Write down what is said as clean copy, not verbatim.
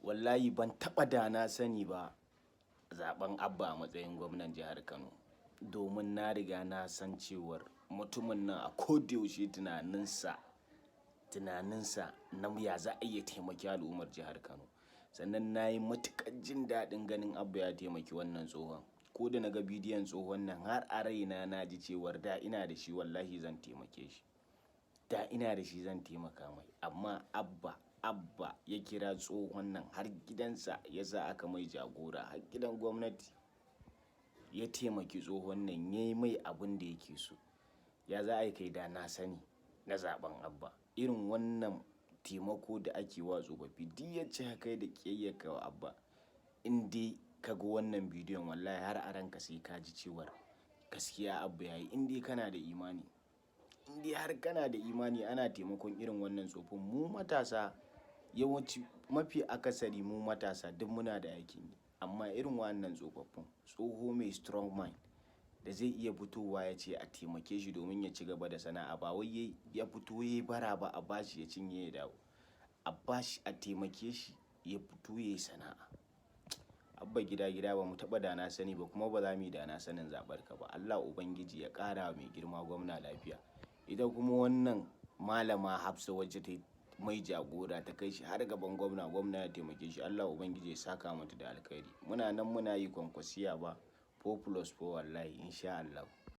Wallahi ban taɓa da na sani ba zaɓen Abba a matsayin gwamnan jihar Kano. Domin na riga na san cewar mutumin nan a ko da yaushe tunaninsa na ya za a iya taimaki al'ummar jihar Kano. Sannan na yi matuƙar jin daɗin ganin Abba ya taimaki wannan tsohon. Ko da na ga bidiyon tsohon nan, har a raina na ji cewar da ina da shi, wallahi zan taimake shi. Da ina da shi, zan taimaka mai. Amma Abba ya kira tsohon nan har gidansa, ya sa aka mai jagora har gidan gwamnati. Ya taimaki tsohon nan, ya yi mai abin da yake so. Ya za a yi kai da na sani na zaɓen Abba? Irin wannan taimako da ake wa tsofaffi, duk yacce ka kai da ƙiyayyarka wa Abba, in dai ka ga wannan bidiyon, wallahi har a ranka sai ka ji cewar gaskiya Abba ya yi. In dai kana da imani, in dai har kana da imani, ana taimakon irin wannan tsofin. Mu matasa, yawanci mafi akasari mu matasa duk muna da aikin yi. Amma irin wannan tsofaffin, tsoho mai strong mind da zai iya fitowa ya ce a taimake shi domin ya ci gaba da sana'a, ba wai ya fito ya yi bara ba, a bashi ya cinye ya dawo. A bashi, a taimake shi ya fito ya yi sana'a. Abba Gida Gida, ba mu taɓa da na sani ba, kuma ba za mu yi da na sanin zaɓar ka ba. Allah Ubangiji ya ƙara wa mai girma gwamna lafiya. Ita kuma wannan Malama Hafsa, wacce ta mai jagora ta kai shi har gaban gwamna, gwamna ya taimake shi, Allah Ubangiji ya saka mata da alkhairi. Muna nan muna yi Kwankwasiyya ba, 4 plus 4, wallahi insha Allah.